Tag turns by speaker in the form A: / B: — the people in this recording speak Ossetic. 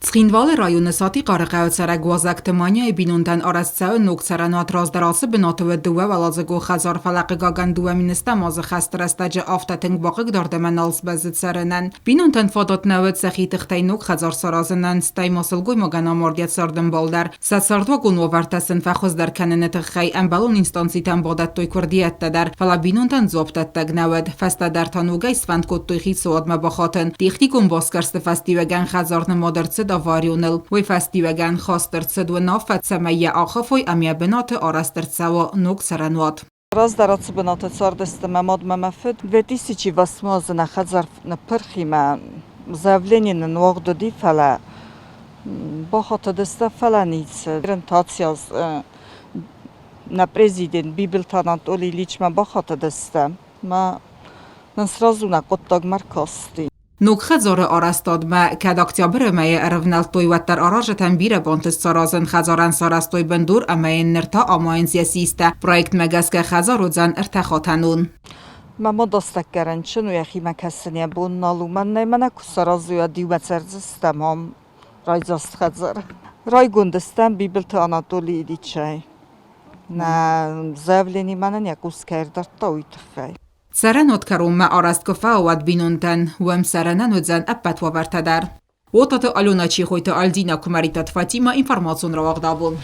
A: Цхинвалы районы Сатихъары хъӕуы цӕрӕг Уазӕгты Маняйы бинонтӕн арӕзт цӕуы ног цӕрӕнуат. Раздӕр ацы бынаты уыд дыууӕуӕладзыгон хӕдзар, фӕлӕ, хъыгагӕн, 2010 азы хӕсты рӕстӕджы афтӕ тынг бахъыгдард ӕмӕ нал сбӕззыд цӕрынӕн. Бинонтӕн фадат нӕ уыд сӕхи тыхтӕй ног хӕдзар саразынӕн, стӕй ма сылгоймагӕн амард йӕ цардӕмбал дӕр. Сӕ цардуагон уавӕртӕ сын фӕхуыздӕр кӕныны тыххӕй ӕмбӕлон инстанцитӕм бадӕттой куырдиӕттӕ дӕр, фӕлӕ бинонтӕн дзуапдӕттӕг нӕ уыд. Фӕстӕдӕр та ногӕй сфӕнд кодтой хицауадмӕ бахатын. Техникон басгӕрсты фӕстиуӕгӕн хӕдзар нымад ӕрцыд аварионыл. Уый фӕстиуӕгӕн хаст ӕрцыд уынаффӕ, цӕмӕй йӕ ахафой ӕмӕ йӕ бынаты арӕзт ӕрцӕуа ног цӕрӕнуат.
B: Раздӕр ацы бынаты цардысты мӕ мад ӕмӕ мӕ фыд. 2008 азы нӕ хӕдзар ныппырх и мӕ заявлени нын уагъд уыди, фӕлӕ бахатыдысты, фӕлӕ ницы. Ориентацийӕ нӕ президент Бибылты Анатолий Ильичмӕ бахатыдысты мӕ нын сразу нӕ хъуыддагмӕ ркасти.
A: Ног хӕдзары арӕзтадмӕ кӕд октябры мӕйы ӕрӕвнӕлдтой, уӕддӕр аразджытӕн бирӕ бантыст саразын. Хӕдзарӕн сарӕзтой бындур ӕмӕ йын ныр та амайынц йӕ систӕ. Проектмӕ гӕсгӕ хӕдзар уыдзӕн ӕртӕхатӕнон.
B: Мӕ мад астӕккӕ рынчын у, йӕхимӕ кӕсын йӕ бон нал у. Мӕнӕй мӕнӕ куы саразой, уӕд иумӕ цӕрдзыстӕм ам райдзаст хӕдзар. Райгонд стӕм Бибылты Анатолий Ильичӕй. Нӕ заявлени мӕнӕн йӕ къус кӕй ӕрдардта, уый тыххӕй.
A: Цӕрӕнуат кӕронмӕ арӕзт куы фӕуа, уӕд бинонтӕн уӕм цӕрынӕн уыдзӕн ӕппӕт уавӕртӕ дӕр. Отаты Алена, Чехойты Альдина, Куымӕридтаты Фатимӕ, информацион рауагъд абон.